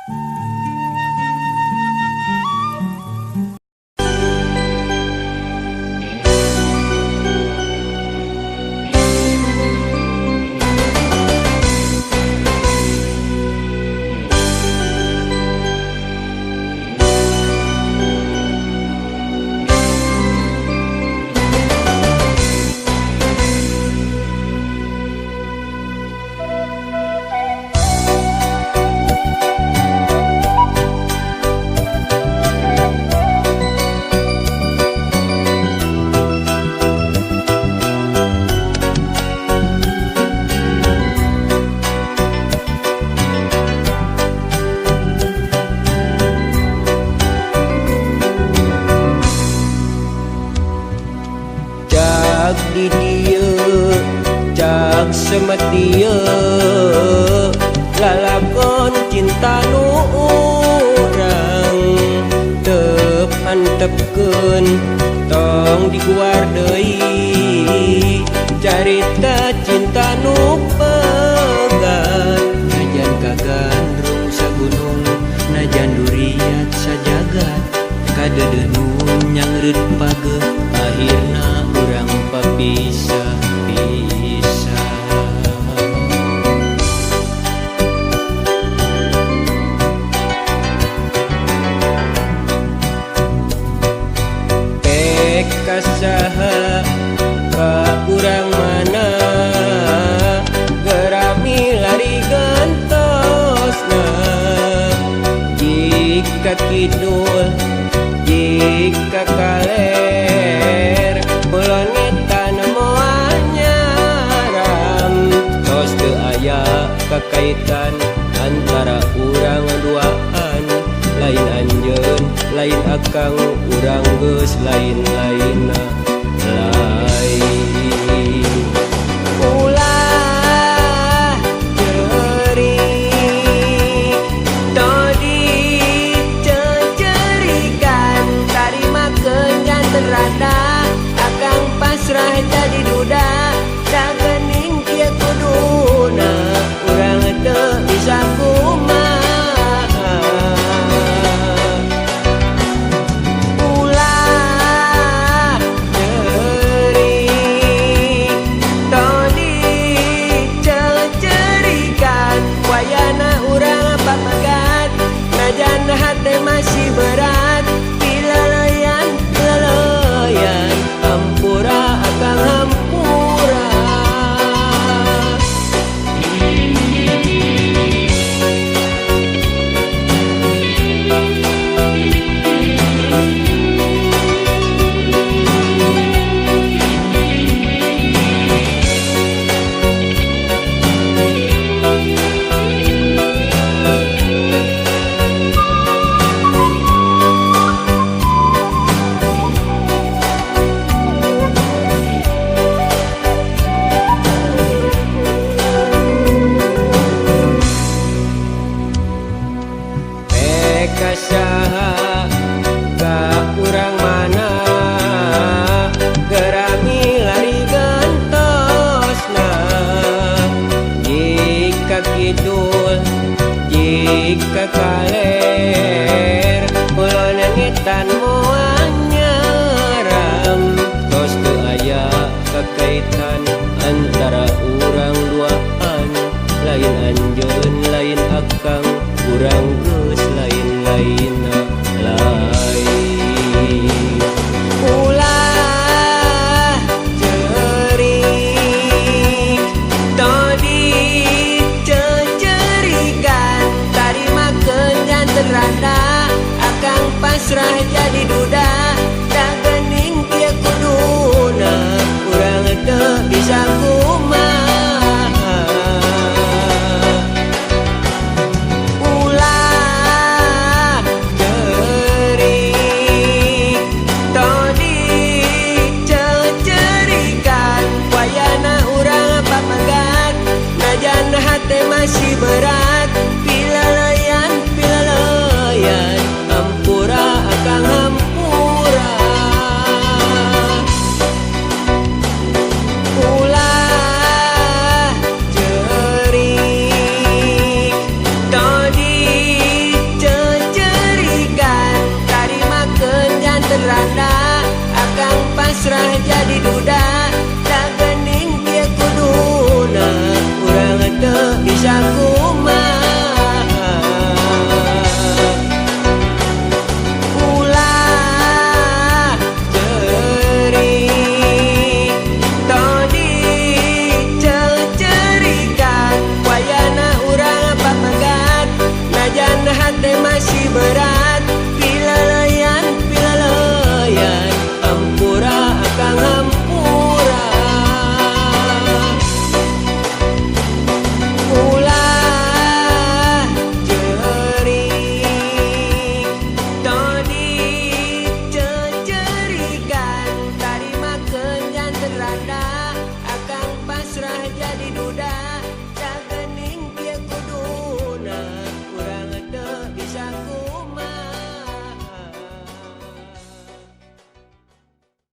Cak di dieu, cak semet dieu, lalakon cinta nu urang teu antepkeun, tong diguar deui carita cinta nu pegat. Najan kagandrung sagunung, najan duriat sajagat, kadeudeuh nu nyangreut pageuh, akhirna urang papisah-pisah. Pek ka saha, ka urang mana, geura milari gantosna, jika kidul jika kaler, kulon ngetan moal nyaram. Tos teu aya kakaitan antara urang duaan, lain anjeun lain akang, urang geus lain-lainna lain. Ulah ceurik, tong dicecerikan, tarimakeun janten randa, akang pasrah jadi duda. Da geuning kieu kuduna, urang teu bisa kumaha. Ulah ceurik, tong dicecerikan, wayahna urang papegat, najan hate masih berat. Pilaleyan leleyan, hampura akang hampura. Pek ka saha, ka urang mana, geura milari gantosna, jika kidul jika kaler, kulon ngetan moal nyaram. Tos teu aya kakaitan antara urang duaan, lain anjeun lain akang, urang geus